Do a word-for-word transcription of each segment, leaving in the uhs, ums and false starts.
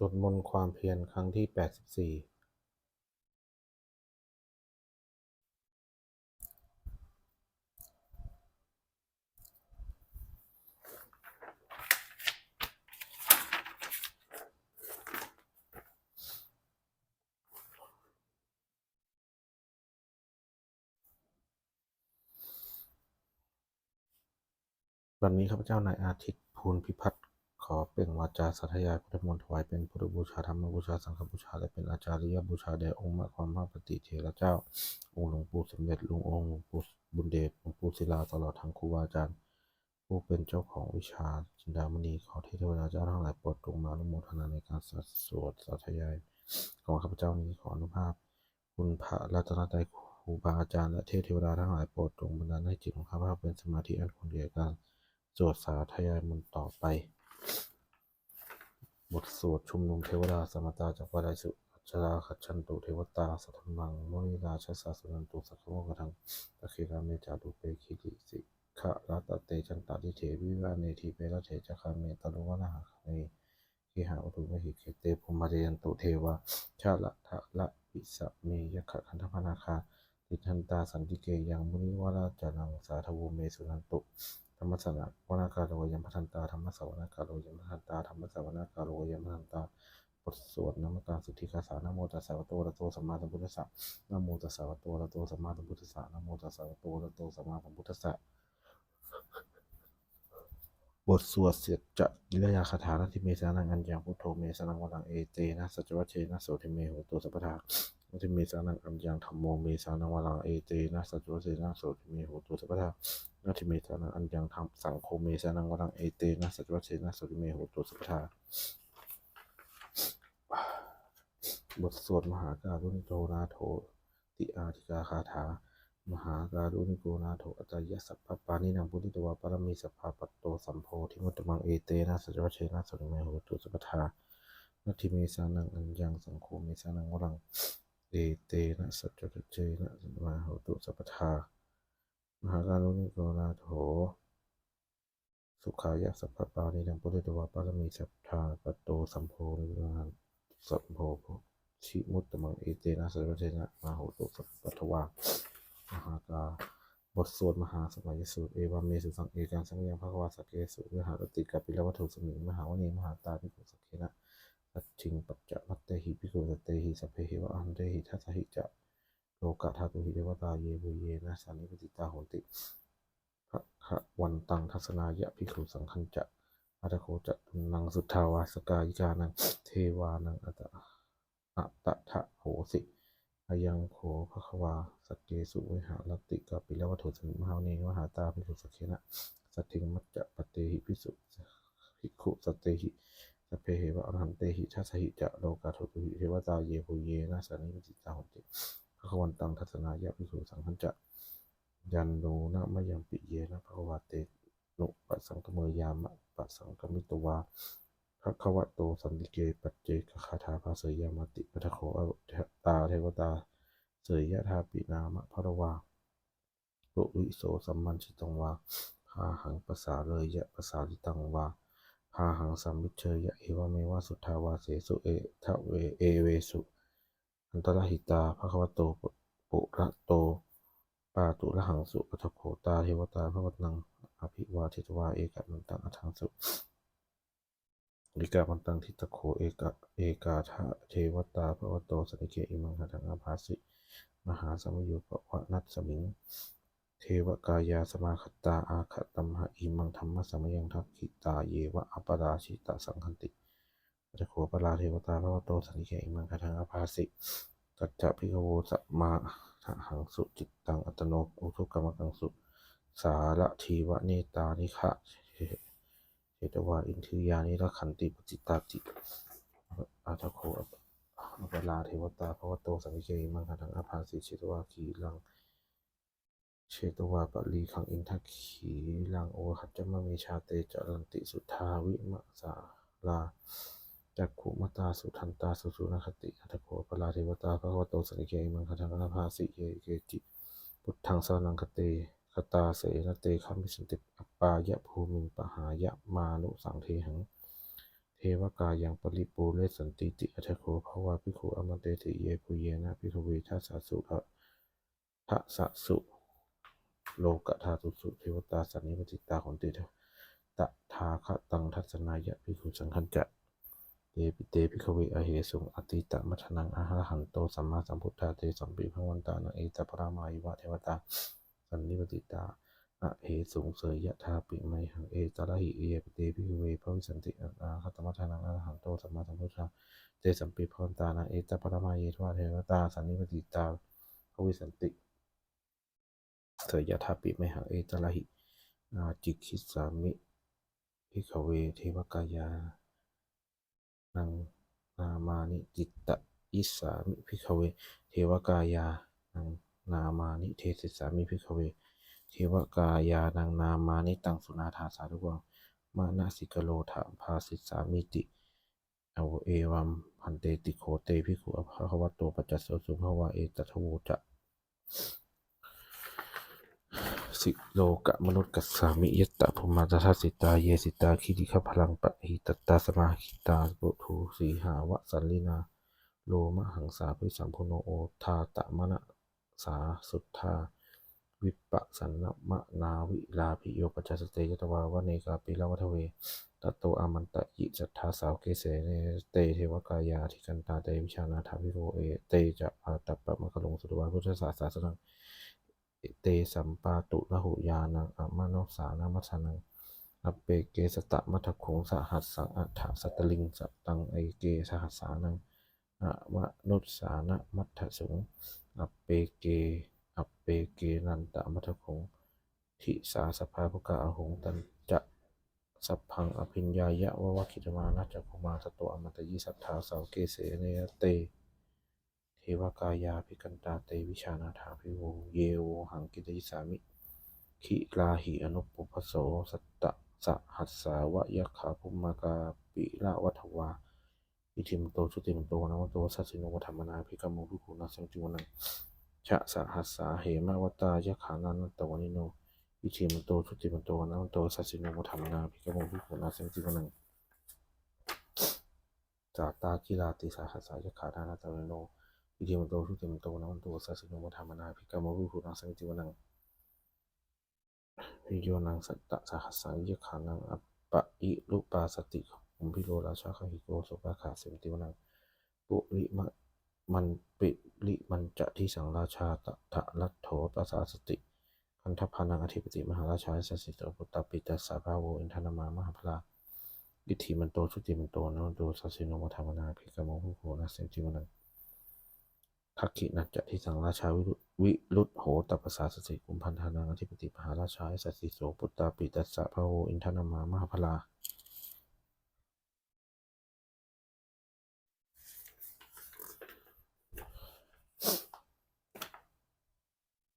สวดมนต์ความเพียรครั้งที่แปดสิบสี่ บัดนี้ข้าพเจ้านายอาทิตย์ ภูลพิพัฒน์ ขอเปล่งวาจาสาธยายพุทธมนต์ถวายเป็นพุทธบูชา ธรรมบูชา สังฆบูชา และเป็นอาจาริยบูชาแด่องค์พระมหาปฏิเถระเจ้า องค์หลวงปู่สมเด็จ ลุงองค์หลวงปู่บุญเดช หลวงปู่ศิลา ตลอดทั้งครูบาอาจารย์ ผู้เป็นเจ้าของวิชาจินดามณี ขอเทพเทวดาเจ้าทั้งหลายโปรดจงมาอนุโมทนาในการสวดสาธยายของข้าพเจ้านี้ ขออนุภาพคุณพระรัตนตรัย ครูบาอาจารย์ และเทพเทวดาทั้งหลายโปรดจงบันดาลให้จิตของข้าพเจ้าเป็นสมาธิอันควรแก่การสวดสาธยายมนต์ต่อไป บทสวดชุมนุมเทวดา Samantā cakkavāḷesu atrāgacchantu devatā, saddhammaṃ munirājassa suṇantu saggamokkhadaṃ. Sagge kāme ca rūpe girisikharataṭe cantalikkhe vimāne, dīpe raṭṭhe ca gāme taruvanagahane gehavatthumhi khette, bhummā cāyantu devā jalathalavisame yakkhagandhabbanāgā, tiṭṭhantā santike yaṃ munivaravacanaṃ sādhavo me suṇantu. Dhammassavanakālo ayam bhadantā, dhammassavanakālo ayam bhadantā, dhammassavanakālo ayam bhadantā. บทสวดนมการสิทธิคาถา Namo tassa bhagavato arahato sammāsambuddhassa. Namo tassa bhagavato arahato sammāsambuddhassa. Namo tassa bhagavato arahato sammāsambuddhassa. บทสวดสัจจกิริยาคาถา Natthi me saraṇaṃ aññaṃ, buddho me saraṇaṃ varaṃ, etena saccavajjena sotthi me hotu sabbadā. Natthi me saraṇaṃ aññaṃ, dhammo me saraṇaṃ varaṃ, etena saccavajjena sotthi me hotu sabbadā. Natthi me saraṇaṃ aññaṃ, dham-, saṅgho me saraṇaṃ varaṃ, etena saccavajjena sotthi me hotu sabbadā. บทสวดมหาการุณิโกนาโถติอาทิกาคาถา Mahākāruṇiko nātho atthāya sabbapāṇinaṃ, pūretvā pāramī sabbā patto sambodhimuttamaṃ, etena saccavajjena sotthi me hotu sabbadā. Natthi me saraṇaṃ aññaṃ, saṅgho me saraṇaṃ varaṃ, etena saccavajjena sotthi me hotu sabbadā. Mahākāruṇiko nātho sukhāya sabbapāṇinaṃ, pūretvā pāramī sabbā patto sambodhimuttamaṃ, sambodhimuttamaṃ, etena saccavajjena sotthi me hotu sabbadā. มหากา บทสวดมหาสมัยสูตร Evaṃ me sutaṃ. Ekaṃ samayaṃ bhagavā sakkesu viharati kapilavatthusmiṃ mahāvane mahatā bhikkhusaṅghena saddhiṃ pañcamattehi bhikkhusatehi sabbeheva arahantehi. Dasahi ca lokadhātūhi devatā yebhuyyena sannipatitā honti bhagavantaṃ dassanāya bhikkhusaṅghañca. Atha kho catunnaṃ suddhāvāsakāyikānaṃ devānaṃ uddisya bhagavā bhagavato bhāseyyāma. Ayaṃ kho bhagavā sakkesu viharati kapilavatthusmiṃ mahāvane mahatā bhikkhusaṅghena saddhiṃ pañcamattehi bhikkhusatehi sabbeheva arahantehi. Dasahi ca lokadhātūhi devatā yebhuyyena sannipatitā honti bhagavantaṃ dassanāya bhikkhusaṅghañca. Yannūna mayampi yena bhagavā tenupasaṅkameyyāma, upasaṅkamitvā bhagavato santike paccekagāthā bhāseyyāmāti. Atha kho tā devatā seyyathāpi nāma balavā puriso sammiñjitaṃ vā bāhaṃ pasāreyya, pasāritaṃ vā bāhaṃ sammiñjeyya, evameva suddhāvāsesu devesu antarahitā bhagavato purato pāturahaṃsu. Atha kho tā devatā bhagavantaṃ abhivādetvā ekamantaṃ aṭṭhaṃsu. Ekamantaṃ ṭhitā kho ekā, ekā tā devatā bhagavato santike imaṃ gāthaṃ abhāsi: Mahāsamayo pavanasmiṃ, devakāyā samāgatā, āgatamha imaṃ dhammasamayaṃ, dakkhitāyeva aparājitasaṅghanti. Atha kho aparā devatā bhagavato santike imaṃ gāthaṃ abhāsi: Tatra bhikkhavo samādahaṃsu, cittaṃ attano ujukamakaṃsu, sārathīva nettāni gahetvā, indriyāni rakkhanti paṇḍitāti. Atha kho aparā devatā bhagavato santike imaṃ gāthaṃ abhāsi: Chetvā khīlaṃ chetvā palighaṃ, indakhīlaṃ ohaccamanejā, te caranti suddhā vimalā, cakkhumatā sudantā susunāgāti. Atha kho aparā devatā bhagavato santike imaṃ gāthaṃ abhāsi: Ye keci buddhaṃ saraṇaṃ gatāse, na te gamissanti apāyabhūmiṃ, pahāya mānusaṃ dehaṃ, devakāyaṃ paripūressantīti. Atha kho bhagavā bhikkhū āmantesi: Yebhuyyena bhikkhave dasasu, dasasu lokadhātūsu devatā sannipatitā honti tathāgataṃ dassanāya bhikkhusaṅghañca. Yepi te bhikkhave ahesuṃ atītamaddhānaṃ arahanto sammāsambuddhā, tesampi bhagavantānaṃ etaparamāyeva devatā sannipatitā ahesuṃ, seyyathāpi mayhaṃ etarahi. Yepi te bhikkhave bhavissanti anāgatamaddhānaṃ arahanto sammāsambuddhā, tesampi bhagavantānaṃ etaparamāyeva devatā sannipatitā bhavissanti, seyyathāpi mayhaṃ etarahi. Ācikkhissāmi bhikkhave devakāyānaṃ nāmāni, kittayissāmi bhikkhave devakāyānaṃ nāmāni, desissāmi bhikkhave devakāyānaṃ nāmāni. Taṃ suṇātha sādhukaṃ manasikarotha bhāsissāmīti. Evaṃ bhanteti kho te bhikkhū bhagavato paccassosuṃ. Bhagavā etadavoca: Silokamanukassāmi, yattha bhummā tadassitā; ye sitā girigabbharaṃ, pahitattā samāhitā. Puthū sīhāva sallīnā, lomahaṃsābhisambhuno; odātamanasā suddhā, vippasannamanāvilā. Bhiyyo pañcasate ñatvā, vane kāpilavatthave; tato āmantayi satthā, sāvake sāsane rate. Devakāyā abhikkantā, te vijānātha bhikkhavo; te ca ātappamakaruṃ, sutvā buddhassa sāsanaṃ. Tesampāturahu ñāṇaṃ, amanussāna dassanaṃ. Appeke satamaddakkhuṃ, sahassaṃ atha sattariṃ; sataṃ eke sahassānaṃ, amanussānamaddasuṃ. Appeke, appekenantamaddakkhuṃ, disā sabbā phuṭā ahuṃ. Tañca sabbaṃ abhiññāya, vavakkhitvāna cakkhumā; tato āmantayi satthā, sāvake sāsane rate. Devakāyā abhikkantā, te vijānātha bhikkhavo; ye vohaṃ kittayissāmi, girāhi anupubbaso. Sattasahassā va yakkhā, bhummā kāpilavatthavā; iddhimanto jutimanto, vaṇṇavanto yasassino; modamānā abhikkāmuṃ, bhikkhūnaṃ samitiṃ vanaṃ. Chasahassā hemavatā, yakkhā nānattavaṇṇino; iddhimanto jutimanto, vaṇṇavanto yasassino; modamānā abhikkāmuṃ, bhikkhūnaṃ samitiṃ vanaṃ. Sātāgirā tisahassā, yakkhā nānattavaṇṇino; iddhimanto jutimanto, vaṇṇavanto yasassino; modamānā abhikkāmuṃ, bhikkhūnaṃ samitiṃ vanaṃ. Bhiyyo naṃ satasahassaṃ, yakkhānaṃ payirupāsati; kumbhīro rājagahiko, sopāga samitiṃ vanaṃ. Purimaṃ, purimañca disaṃ rājā, dhataraṭṭho pasāsati; gandhabbānaṃ ādhipati, mahārājā yasassi so. Puttāpi tassa bahavo, indanāmā mahabbalā; iddhimanto jutimanto, vaṇṇavanto yasassino; modamānā abhikkāmuṃ, bhikkhūnaṃ samitiṃ vanaṃ. Dakkhiṇañca disaṃ rājā, viru-, virūḷho tappasāsati; kumbhaṇḍānaṃ ādhipati, mahārājā yasassi so. Puttāpi tassa bahavo, indanāmā mahabbalā;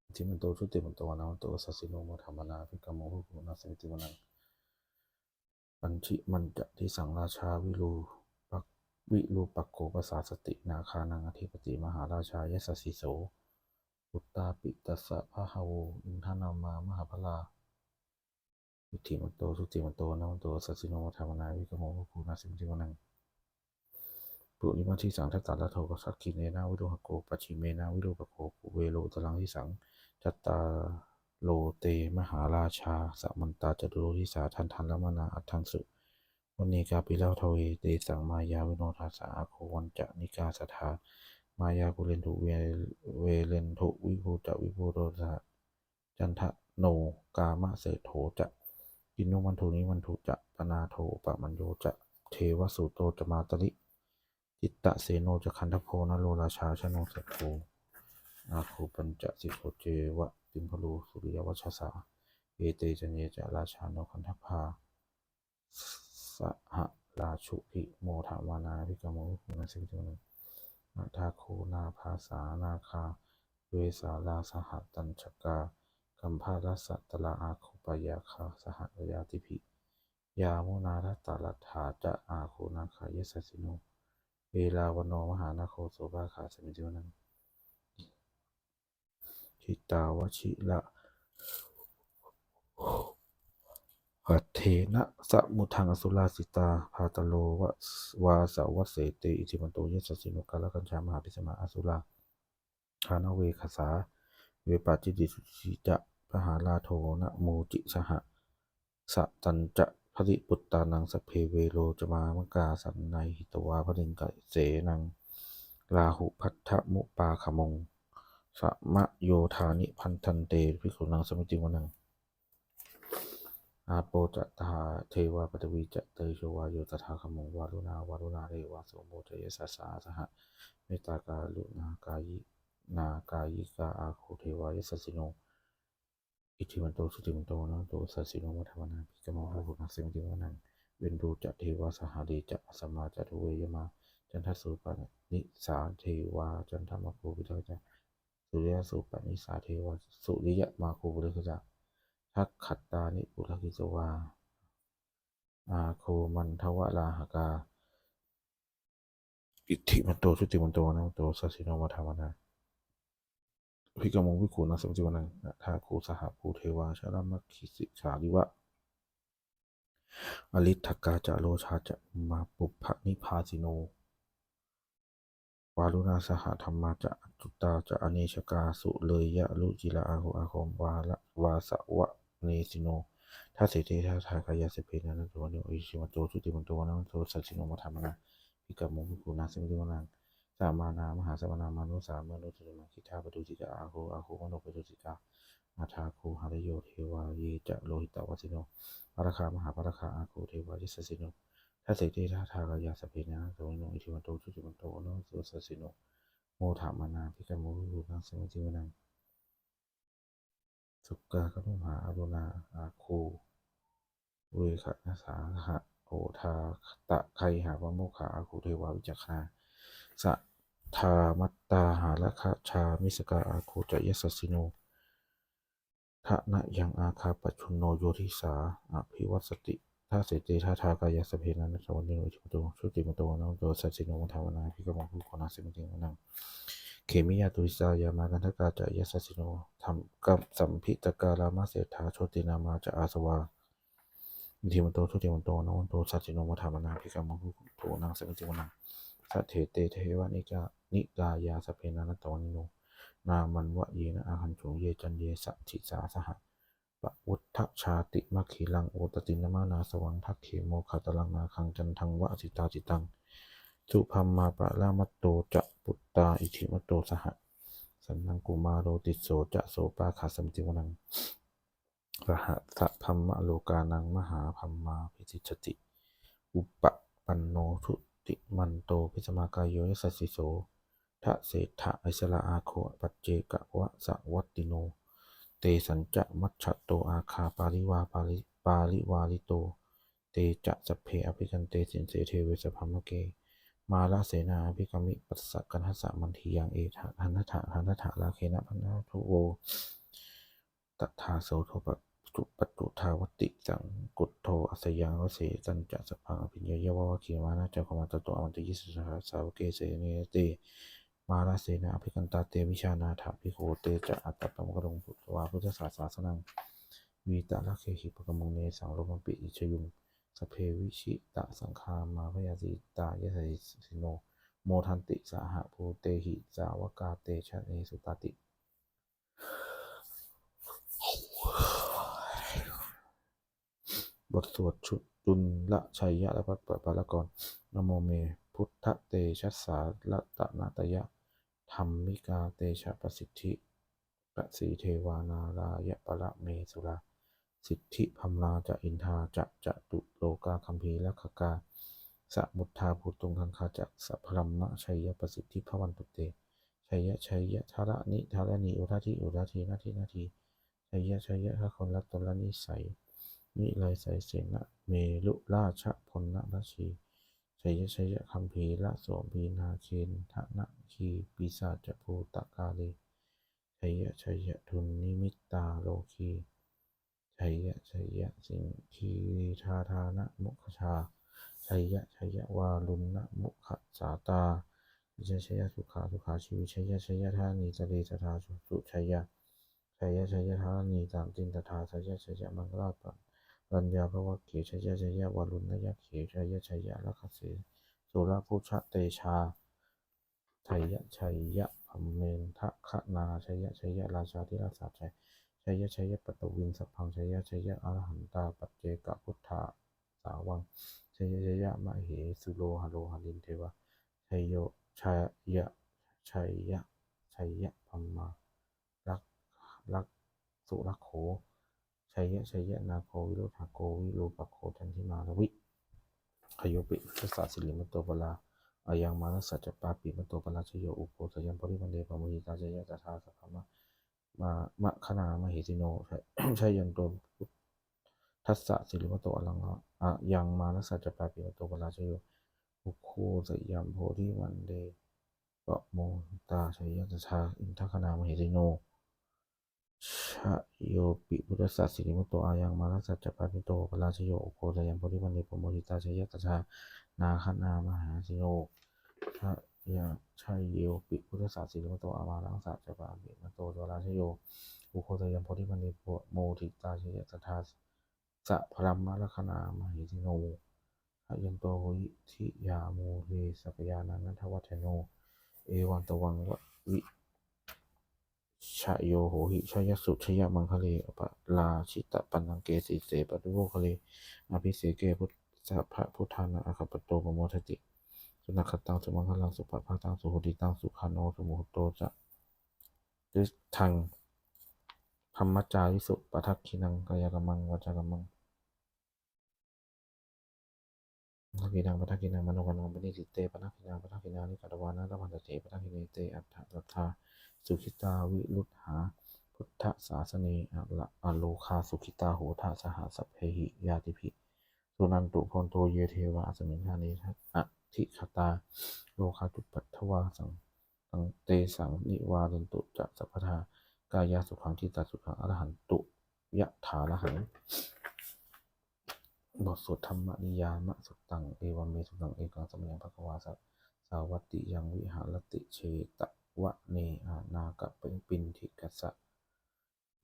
iddhimanto jutimanto, vaṇṇavanto yasassino; modamānā abhikkāmuṃ, bhikkhūnaṃ samitiṃ vanaṃ. Pacchimañca disaṃ rājā, virūpa-, virūpakkho pasāsati; nāgānaṃ ādhipati, mahārājā yasassi so. Puttāpi tassa bahavo, indanāmā mahabbalā; iddhimanto jutimanto, vaṇṇavanto yasassino; modamānā abhikkāmuṃ, bhikkhūnaṃ samitiṃ vanaṃ. Purimaṃ disaṃ dhataraṭṭho, dakkhiṇena virūḷhako; pacchimena virūpakkho, kuvero uttaraṃ disaṃ. Cattāro te mahārājā, samantā caturo disā; daddallamānā aṭṭhaṃsu, vane kāpilavatthave. Tesaṃ māyāvino dāsā, āgū vañcanikā saṭhā; māyā kuṭeṇḍu ve-, veṭeṇḍu viṭū ca, viṭuṭo ca candano kāmaseṭṭho ca. Kinnughaṇḍu nighaṇḍu ca, panādo opamañño ca; devasūto ca mātali, cittaseno ca gandhabbo; naḷorājā janosabho, āgū pañcasikho ceva; timbarū suriyavacchasā, ete caññe ca rājāno; gandhabbā saha rājubhi, modamānā abhikkāmuṃ, bhikkhūnaṃ samitiṃ vanaṃ. Athāgū nābhasā nāgā, vesālā sahatacchakā; kambalassatarā āgū, pāyāgā saha ñātibhi. Yāmunā dhataraṭṭhā ca, āgū nāgā yasassino; erāvaṇo mahānāgo, sopāga samitiṃ vanaṃ. Jitā vajirahatthā, Paṭṭhena samuddaṃ asurā sitā, bhātaro vāsavassete; iddhimanto yasassino, kālakañjā mahābhismā. Asurā dānaveghasā, vepacitti sucitti ca; pahārādo namucī saha, satañca baliputtānaṃ. Sabbe verocanāmakā, sannayhitvā baliṃ senaṃ; rāhubhaddamupāgamuṃ, samayodāni bhaddante; bhikkhūnaṃ samitiṃ vanaṃ. Āpo ca devā paṭhavī ca, tejo vāyo tadāgamuṃ; varuṇā vāruṇā devā, somo ca yasasā saha. Mettākaruṇākāyikā, āgū devā yasassino; iddhimanto jutimanto, vaṇṇavanto yasassino; modamānā abhikkāmuṃ, bhikkhūnaṃ samitiṃ vanaṃ. Veṇḍū ca devā sahalī ca, asamā ca duve yamā; candassūpanisā devā, candamāgū purakkhitā; suriyassūpanisā devā, suriyamāgū purakkhitā. Nakkhattāni purakkhitvā, āgū mandavalāhakā; iddhimanto jutimanto, vaṇṇavanto yasassino; modamānā abhikkāmuṃ, bhikkhūnaṃ samitiṃ vanaṃ. Athāgū sahabhū devā, jalamaggisikhāriva; ariṭṭhakā ca rojā ca, brahmapubbanibhāsino. Varuṇā sahadhammā ca, accutā ca anejakā; sūleyyarucirā āgū, āgū vāsavanesino. Dasete dasadhā kāyā, sabbe nānattavaṇṇino; iddhimanto jutimanto, vaṇṇavanto yasassino; modamānā abhikkāmuṃ, bhikkhūnaṃ samitiṃ vanaṃ. Samānā mahāsamānā, mānusā mānusuttamā; khiḍḍāpadūsikā āgū, āgū manopadūsikā. Athāgū harayo devā, ye ca lohitavāsino; pāragā mahāpāragā, āgū devā yasassino. Dasete dasadhā kāyā, sabbe nānattavaṇṇino; iddhimanto jutimanto, vaṇṇavanto yasassino; modamānā abhikkāmuṃ, bhikkhūnaṃ samitiṃ vanaṃ. Sukkā karumhā aruṇā, āgū veghanasā saha; odātagayhā pāmokkhā, āgū devā vicakkhaṇā. Sadāmattā hāragajā missakā, āgū ca yasassino. Thanayaṃ āgā pajjunno, yo disā abhivassati. Dasete dasadhā kāyā, sabbe nānattavaṇṇino; iddhimanto jutimanto, vaṇṇavanto yasassino; modamānā abhikkāmuṃ, bhikkhūnaṃ samitiṃ vanaṃ. Khemiyā tusitā yāmā, kaṭṭhakā ca yasassino; lambitakā lāmaseṭṭhā, jotināmā ca āsavā. Iddhimanto jutimanto, vaṇṇavanto yasassino; modamānā abhikkāmuṃ, bhikkhūnaṃ samitiṃ vanaṃ. Saṭṭhete devanikāyā, sabbe nānattavaṇṇino; nāmanvayena āgañchuṃ, ye caññe sadisā saha. Pavutthajātimakkhilaṃ, oghatiṇṇamanāsavaṃ; dakkhemoghataraṃ nāgaṃ, candaṃva asitātitaṃ. Subrahmā paramatto ca, puttā iddhimato saha; sanaṅkumāro tisso ca, sopāga samitiṃ vanaṃ. Sahassaṃ brahmalokānaṃ, mahābrahmābhitiṭṭhati; upapanno jutimanto, bhismākāyo yasassi so. Dasettha issarā āgū, paccekavasavattino; tesañca majjhato āgā, pāriva pāri- pārivārito. Te ca sabbe abhikkante, sinde deve sabrahmake; mārasenā abhikkāmi, passa kaṇhassa mandiyaṃ. Etha gaṇhatha gaṇhatha, rāgena bhaṇātuvo; tadā so paccudāvatti, saṅkuddho asayaṃvase. Tañca sabbaṃ abhiññāya, vavakkhitvāna cakkhumā; tato āmantayi satthā, sāvake sāsane rate. Mārasenā abhikkantā, te vijānātha bhikkhavo; te ca ātappamakaruṃ, sutvā buddhassa sāsanaṃ; vītarāgehi pakkāmuṃ, nesaṃ lomampi iñjayuṃ. Sabbe vijitasaṅgāmā, bhayātītā yasassino; modanti saha bhūtehi, sāvakā te janesutāti. บทสวดจุลชัยยะปาลกร Namo me buddhatejasā ratanattayadhammikā tejapasiddhi pasīdevā nārāyaparamesurā siddhibrahmā ca indā ca catulokā gambhīrakkhakā samuddā bhūtuṃ gaṅgā ca sabrahmajayapasiddhi bhavantu te. Jaya jaya dharaṇi dharaṇī udadhi udadhī nadi nadī. Jaya jaya gaganalatanalanisai niraisaisenna merurājabala narajī. Jaya jaya gambhīrasombhī nāgendanāgī pisācabhūtakālī. Jaya jaya dunnimittarogī. Jaya jaya siṅgīrādānamukhajā. Jaya jaya vāruṇamukhasātrā. Jaya jaya sukhā sukhā jīvī. Jaya jaya dharaṇītale sadā sujayā. Jaya jaya dharaṇītaliṃ sadā. Jaya jaya maṅkarājaraṇī Raññā bhavagge jaya jaya, Varuṇayakkhe jaya jaya, Rakkhase surabhujatejā, jaya jaya Brahmendagaṇā, jaya jaya Rājādhirājasājjaya, jaya jaya Paṭhaviṃ sabbaṃ, jaya jaya Arahantā Paccekabuddhasāvaṃ, jaya jaya Mahesuro haro harindevā, jaya jaya jaya jaya Brahmā rak rak surakkho, jaya jaya Nāgo Virūḷhako Virūpakkho Candimā Ravi. Khayo pi buddhassa sirīmato, palā ayaṃ mānusassa ca pāpimato parājayo, ugghosayuṃ bodhimaṇḍe pamoditā, jaya tadā sabrahmā ma- ma- gaṇā mahesino. Jayanto buddhassa sirīmato, araṃ ayaṃ mānusassa ca pāpimato parājayo, ugghosayuṃ bodhimaṇḍe pamoditā, jaya tadā indagaṇā mahesino. Jayo pi buddhassa sirīmato, ayaṃ mānusassa ca pāpimato parājayo, ugghosayuṃ bodhimaṇḍe pamoditā, jaya tadā nāgagaṇā mahesino. Jaya jayo pi buddhassa sirīmato, amārassa ca pāpimato parājayo, ugghosayuṃ bodhimaṇḍe pamoditā, jaya tadā sabrahmagaṇā mahesino. Jayanto bodhiyā mūle sakyānaṃ nandivaḍḍhano, evaṃ tvaṃ vijayo hohi jayassu jayamaṅgale, aparājitapallaṅke sīse paṭhavipokkhare, abhiseke sabbabuddhānaṃ aggappatto pamodati. Sunakkhattaṃ sumaṅgalaṃ supabhātaṃ suhuṭṭhitaṃ, sukhaṇo sumuhutto ca suyiṭṭhaṃ brahmacārisu, padakkhiṇaṃ kāyakammaṃ vācākammaṃ padakkhiṇaṃ padakkhiṇaṃ manokammaṃ paṇidhī te padakkhiṇā, padakkhiṇāni katvāna labhantatthe padakkhiṇe. Te atthaladdhā sukhitā viruḷhā buddhasāsane, arogā sukhitā hotha saha sabbehi ñātibhi. Suṇantu bhonto ye devā asmiṃ ṭhāne adhigatā, rogā cupaddavā tesaṃ nivārentu ca sabbadā, kāyāsukhaṃ cittisukhaṃ arahantu yathārahaṃ. บทสวด Dhammaniyāmasuttaṃ. Evaṃ me sutaṃ. Ekaṃ samayaṃ bhagavā sāvatthiyaṃ viharati jetavane anāthapiṇḍikassa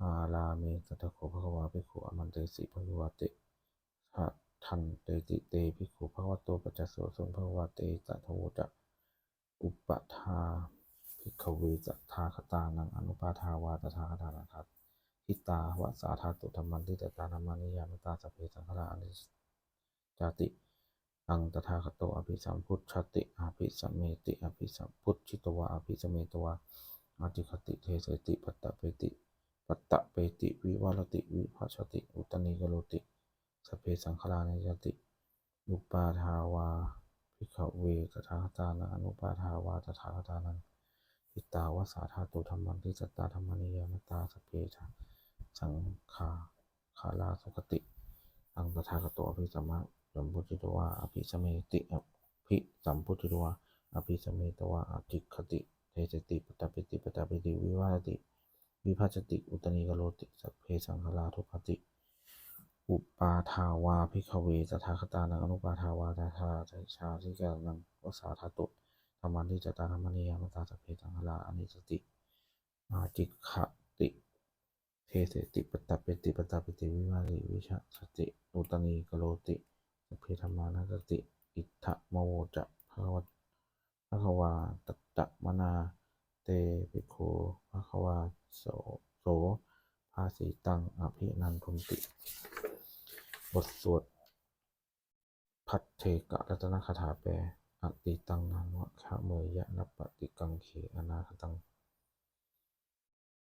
ārāme. Tatra kho bhagavā bhikkhū āmantesi bhikkhavoti. Bhadanteti te bhikkhū bhagavato paccassosuṃ. Bhagavā etadavoca. Uppādā bhikkhave tathāgatānaṃ anuppādā vā tathāgatānaṃ, ṭhitāva sā dhātu dhammantitatā dhammaniyāmatā sabbe saṅkhārā aniccāti. Taṃ tathāgato abhisambujjhati abhisameti, abhisambujjhitvā abhisametvā ācikkhati deseti paṭṭhapeti paṭṭhapeti vivarati vibhajati uttānīkaroti, sabbe saṅkhārā aniccāti. Uppādā vā bhikkhave tathāgatānaṃ anuppādā vā tathāgatānaṃ, ṭhitāva sā dhātu dhammantitatā dhammaniyāmatā sabbe saṅkhārā dukkhati. Taṃ tathāgato abhisambujjhitvā abhisameti, abhisambujjhitvā abhisametvā ācikkhati deseti paṭṭhapeti paṭṭhapeti vivarati vibhajati uttānīkaroti, sabbe saṅkhārā dukkhāti. Uppādā vā bhikkhave tathāgatānaṃ anuppādā vā tathāgatānaṃ ṭhitāva sā dhātu dhammantitatā dhammaniyāmatā sabbe saṅkhārā aniccāti. Ācikkhati deseti paṭṭhapeti paṭṭhapeti vivarati vibhajati uttānīkaroti, sabbe dhammā anattāti. Idamavoca bhagavā bhagavā. Attamanā te bhikkhū bhagavato bhāsitaṃ abhinandunti. บทสวดภัทเทกรัตนคาถาแปล Atītaṃ nānvāgameyya nappaṭikaṅkhe anāgataṃ.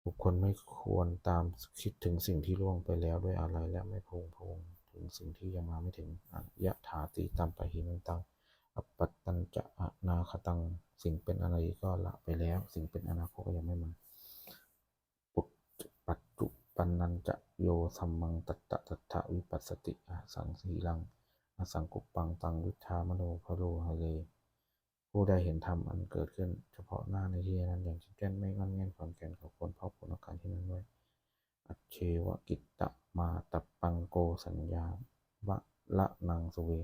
บุคคลไม่ควรตามคิดถึงสิ่งที่ล่วงไปแล้วด้วยอาลัย และไม่พะวงพะวงถึงสิ่งที่ยังมาไม่ถึง Ayathātītampahīnantaṃ, appattañca anāgataṃ. สิ่งเป็นอดีตก็ละไปแล้ว สิ่งเป็นอนาคตก็ยังไม่มา Puc- Paccuppannañca yo dhammaṃ tattha tattha vipassati, asaṃhiraṃ asaṅkuppaṃ taṃ viddhā manubrūhaye. ผู้ใดเห็นธรรมอันเกิดขึ้นเฉพาะหน้าในที่นั้นอย่างแจ่มแจ้ง ไม่ง่อนแง่นคลอนแคลน เขาควรพอกพูนอาการเช่นนั้นไว้ Ajjeva kittamātappaṃ ko saññā maraṇaṃ suve.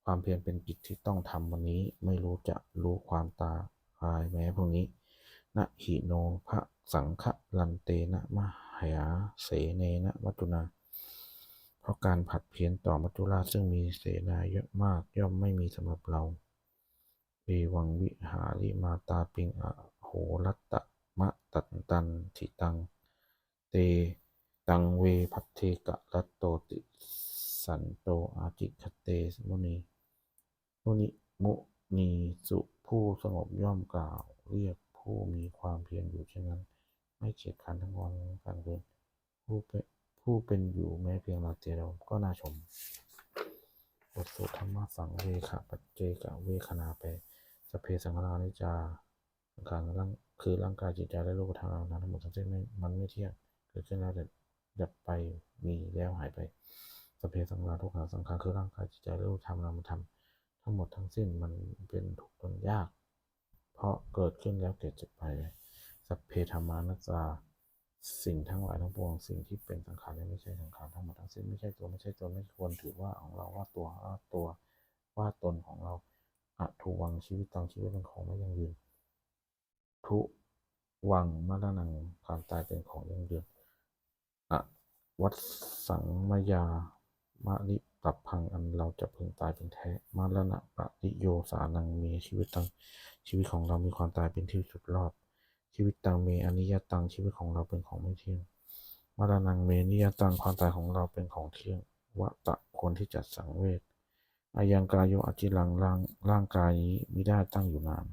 ความเพียรเป็นกิจที่ต้องทำวันนี้ ไม่รู้จะรู้ความตายแม้พรุ่งนี้ Na hi no bha- saṅgarantena mahāsenena maccunā. เพ เพราะการผัดเพี้ยนต่อมัจจุราชซึ่งมีเสนายอะมากย่อมไม่มีสำหรับเรา Evaṃ vihārimātāpiṃ ahorattamatanditaṃ, te taṃ ve bhaddekarattoti santo ācikkhate muni. Muni munīsu ผู้สงบย่อมกล่าวเรียกผู้มีความเพียรอยู่เช่นนั้น ไม่เกียจคร้านทั้งวันกลางคืน ผู้เป็นผู้เป็นอยู่แม้เพียงราตรีเดียวก็น่าชม บทสวดธรรมสังเวคปัจเจกเวคขณาแปล Sabbe saṅkhārā aniccā สังขารร่างคือร่างกายจิตใจและรูปธรรมนามธรรมทั้งหมดทั้งสิ้นไม่มันไม่เที่ยง เกิดขึ้นแล้วดับไป มีแล้วหายไป Sabbe saṅkhārā dukkhā สังขารคือร่างกายจิตใจและรูปธรรมนามธรรมทั้งหมดทั้งสิ้นมันเป็นทุกข์ทนยาก เพราะเกิดขึ้นแล้วแก่เจ็บไป Sabbe dhammā anattā สิ่งทั้งหลายทั้งปวง สิ่งที่เป็นสังขารและไม่ใช่สังขารทั้งหมดทั้งสิ้นไม่ใช่ตัวไม่ใช่ตนไม่ควรถือว่าของเราว่าตัวว่าตัวว่าตนของเรา Addhuvaṃ jīvitaṃ ชีวิตเป็นของไม่ยั่งยืน Dhuvaṃ maraṇaṃ ความตายเป็นของยั่งยืน Avassaṃ mayā maritabbaṃ อันเราจะพึงตายเป็นแท้ Maraṇapariyosānaṃ me jīvitaṃ ชีวิตของเรามีความตายเป็นที่สุดรอบ Jīvitaṃ me aniyataṃ ชีวิตของเราเป็นของไม่เที่ยง Maraṇaṃ me niyataṃ ความตายของเราเป็นของเที่ยง Vata ควรที่จะสังเวช Ayaṃ kāyo aciraṃ ร่างร่างกายนี้มิได้ตั้งอยู่นาน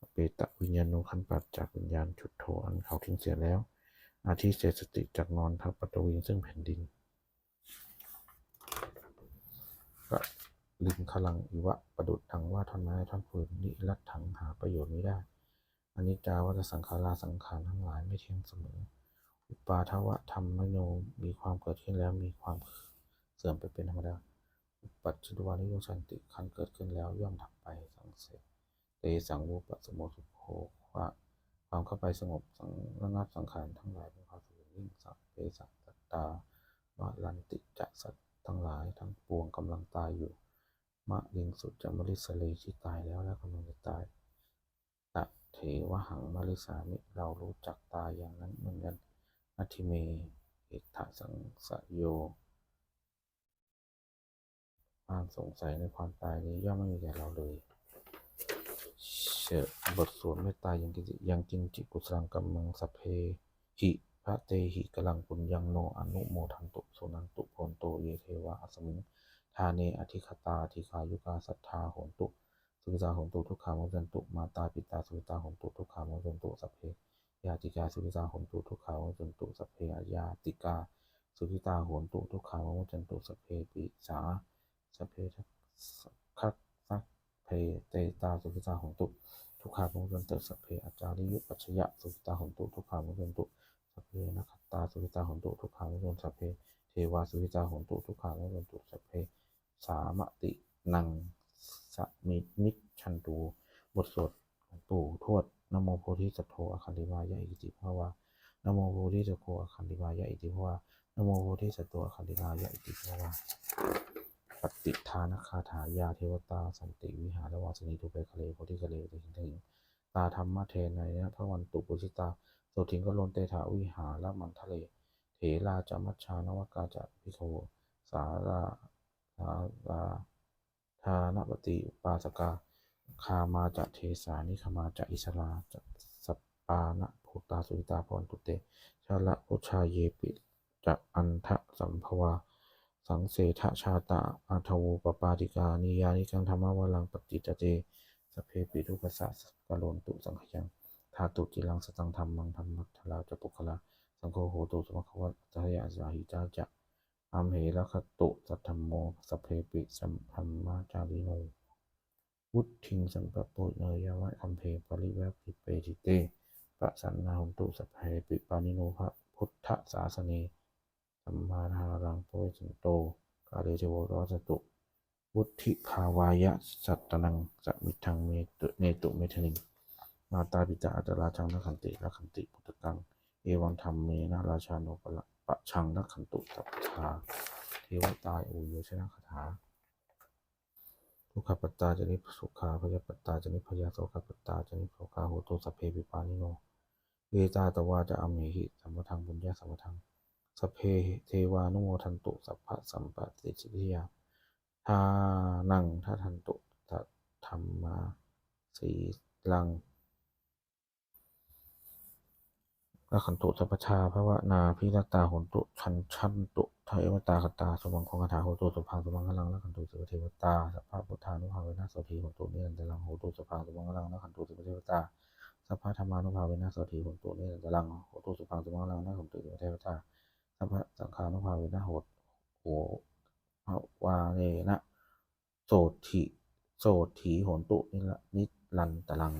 Apetaviññāṇo ครั้นปราศจากวิญญาณ Chuḍḍho อันเขาทิ้งเสียแล้ว Adhisessati จักนอน Thapatviṃ ซึ่งแผ่นดิน Kaliṅgaraṃ iva ประดุจดังว่าท่อนไม้ท่อนฟืน Niratthaṃ หาประโยชน์มิได้ Aniccā vata saṅkhārā สังขารทั้งหลายไม่เที่ยงเสมอ Uppādavayadhammino มีความเกิดขึ้นแล้วมีความเสื่อมไปเป็นธรรมดา Uppajjitvā nirujjhanti ครั้นเกิดขึ้นแล้วย่อมดับไป Saṃse tesaṃ vūpasamo sukho ความเข้าไปสงบสังระงับสังขารทั้งหลายเป็นความสุขอย่างยิ่ง Sabbe sattā maranti ca สัตว์ทั้งหลายทั้งปวงกำลังตายอยู่ Mariṃsu ca marissare ที่ตายแล้วและกำลังจะตาย Tathevāhaṃ marissāmi เรารู้จักตายอย่างนั้นเหมือนกัน Natthi me ettha saṃsayo ความสงสัยในความตายนี้ย่อมไม่มีแก่เราเลย เชอะบทสวดเมตตายังกินจิยังกินจิกุสลังกัมมัง sabbe hi bhavantehi karaṃ puññaṃ no anumodantu suṇantu bhonto ye devā asmiṃ ṭhāne adhigatā dīghāyukā sadā hontu sukhitā hontu dukkhā pamuccantu. Mātā pitā sukhitā hontu dukkhā pamuccantu. Sabbe ñātikā sukhitā hontu dukkhā pamuccantu. Sabbe aññātikā sukhitā hontu dukkhā pamuccantu. Sabbe pisā sabbe sabbe petā sukhitā hontu dukkhā pamuccantu. Sabbe ācariyupajjhāyā sukhitā hontu dukkhā pamuccantu. Sabbe nakkhattā sukhitā hontu dukkhā pamuccantu. Sabbe devā sukhitā hontu dukkhā pamuccantu. Sabbe samitiṃ samijjhantu บทสวดหลวงปู่ทวด Namo bodhisatto āgantimāya iti bhagavā. Namo bodhisatto āgantimāya iti bhagavā. Namo bodhisatto āgantimāya iti bhagavā. Pattidānagāthā. Yā devatā santi vihāravāsinī thūpe ghare bodhighare tahiṃ tahiṃ, tā dhammadānena bhavantu pūjitā sotthiṃ karontedha vihāramaṇḍale. Therā ca majjhā navakā ca bhikkhavo, sā sā sā dānapaṭi upāsakā, gāmā ca desā nigamā ca issarā ca sappāṇabhūtā sukhitā bhavantu te. Jalābujā yepi ca aṇḍasambhavā, saṃsedajātā athavopapātikā, niyyānikaṃ dhammavaraṃ paṭicca te, sabbepi dukkhassa karontu saṅkhayaṃ. Ṭhātu ciraṃ sataṃ dhammaṃ dhammaddharā ca puggalā, saṅgho hotu samaggo sahayaṃ saha hitāya ca. Amhe rakkhatu saddhammo sabbepi saddhammacārino. Vuḍḍhiṃ sampāpuṇeyyāma sabbe paripālito te. Pasannā hontu sabbepi pāṇino buddhasāsane. Sammā dhāraṃ pavecchanto kāle devo pavassatu. Vuḍḍhibhāvāya sattānaṃ samiddhaṃ netu medaniṃ. Mātā pitā atrajaṃ gacchanti rakkhanti puttakaṃ. Evaṃ dhammena rājāno pajaṃ rakkhantu sabbadā. Devatāuyyojanagāthā. Dukkhappattā ca niddukkhā bhayappattā ca nibbhayā sokappattā ca nissokā hontu sabbepi pāṇino. Etatvā ca amhehi sambhataṃ puññasampadaṃ Sabbe devānumodantu sabbasampattisiddhiyā. Dānaṃ dadantu saddhammasīlaṃ rakkhantu sabbadā. Bhavanābhiratā hontu gacchantu devatāgatā. Sunakkhattaṃ sumaṅgalaṃ hotu sabbaṃ sumaṅgalaṃ rakkhantu sabbadevatā. Sabbabuddhānubhāvena sotthī hontu nirantaraṃ. Hotu sabbaṃ sumaṅgalaṃ rakkhantu sabbadevatā. Sabbadhammānubhāvena sotthī hontu nirantaraṃ. Hotu sabbaṃ sumaṅgalaṃ rakkhantu sabbadevatā. Sabbasaṅghānubhāvena hotu bhāvena sotthī sotthī hontu nira- nirantaraṃ.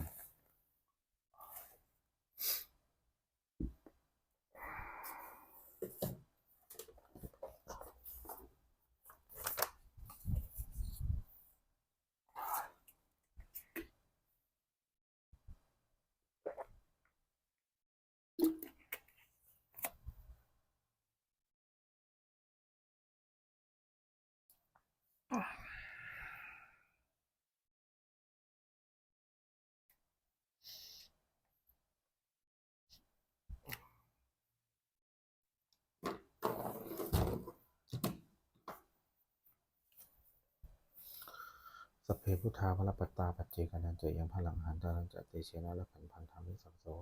Sabbe buddhā balappattā paccekānañca yaṃ balaṃ arahantānañca tejena rakkhaṃ bandhāmi sabbaso.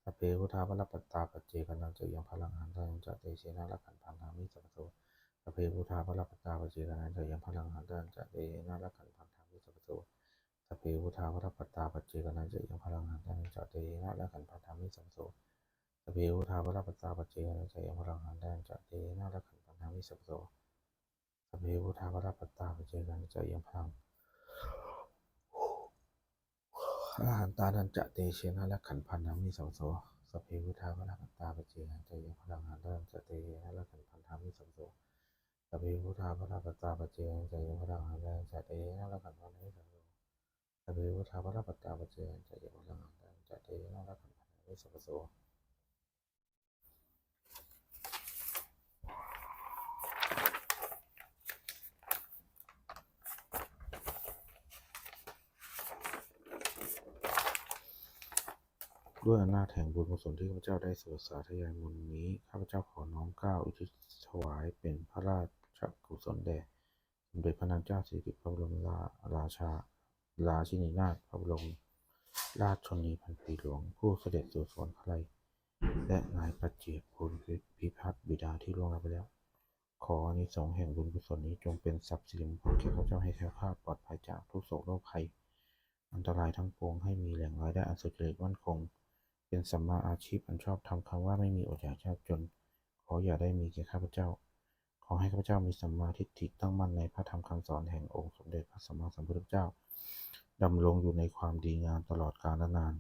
Sabbe buddhā balappattā paccekānañca yaṃ balaṃ arahantānañca tejena rakkhaṃ bandhāmi sabbaso. Sabbe buddhā balappattā paccekānañca yaṃ balaṃ arahantānañca tejena rakkhaṃ bandhāmi sabbaso. Sabbe buddhā balappattā paccekānañca yaṃ balaṃ arahantānañca tejena rakkhaṃ bandhāmi sabbaso. Sabbe buddhā balappattā paccekānañca yaṃ balaṃ arahantānañca tejena rakkhaṃ bandhāmi sabbaso. Sabbe buddhā balappattā paccekānañca yaṃ balaṃ arahantānañca tejena rakkhaṃ bandhāmi sabbaso. Sabbe buddhā balappattā paccekānañca yaṃ balaṃ arahantānañca tejena rakkhaṃ bandhāmi sabbaso. Sabbe buddhā balappattā paccekānañca yaṃ balaṃ arahantānañca tejena rakkhaṃ bandhāmi sabbaso. Sabbe buddhā balappattā paccekānañca yaṃ balaṃ arahantānañca tejena rakkhaṃ bandhāmi sabbaso. ด้วยอำนาจแห่งบุญกุศลที่ข้าพเจ้าได้สวดสาธยายมนต์นี้ ข้าพเจ้าขอน้อมเกล้าอุทิศถวายเป็นพระราชกุศลแด่สมเด็จพระนางเจ้าสิริกิติ์ พระบรมราชา ราชินีนาถ พระบรมราชชนนีพันปีหลวง ผู้เสด็จสู่สวรรคาลัย และนายพระเจต ภูริพิพัฒน์ บิดาที่ล่วงลับไปแล้ว ขออานิสงส์แห่งบุญกุศลนี้จงเป็นทรัพย์สิริมงคลแก่ข้าพเจ้า ให้แคล้วคลาดปลอดภัยจากทุกข์โศกโรคภัย อันตรายทั้งปวง ให้มีแหล่งรายได้อันสุจริตมั่นคง เป็นสัมมาอาชีพอันชอบธรรม คำว่าไม่มีอดอยากยากจน ขออย่าได้มีแก่ข้าพเจ้า ขอให้ข้าพเจ้ามีสัมมาทิฏฐิตั้งมั่นในพระธรรมคำสอนแห่งองค์สมเด็จพระสัมมาสัมพุทธเจ้า ดำรงอยู่ในความดีงามตลอดกาลนาน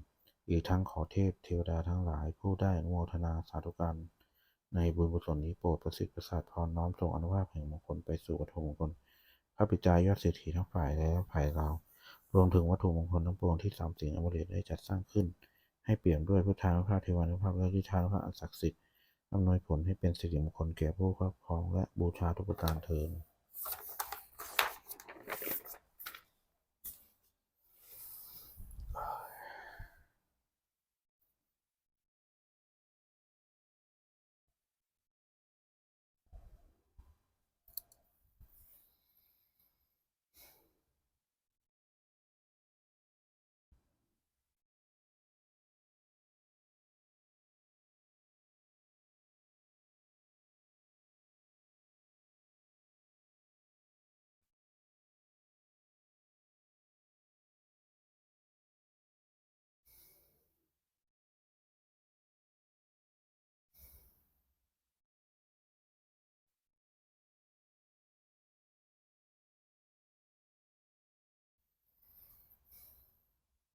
อีกทั้งขอเทพเทวดาทั้งหลายผู้ได้อนุโมทนาสาธุการในบุญกุศลนี้ โปรดประสิทธิ์ประสาทพร น้อมส่งอานุภาพแห่งมงคลไปสู่วัตถุมงคล พระปิดตายอดเศรษฐีทั้งฝ่ายไทยและฝ่ายลาว รวมถึงวัตถุมงคลทั้งปวงที่สามสิงห์อมฤตได้จัดสร้างขึ้น ให้เปี่ยมด้วยพุทธานุภาพ เทวานุภาพ และฤทธานุภาพอันศักดิ์สิทธิ์ อำนวยผลให้เป็นสิริมงคลแก่ผู้ครอบครองและบูชาทุกประการเทอญ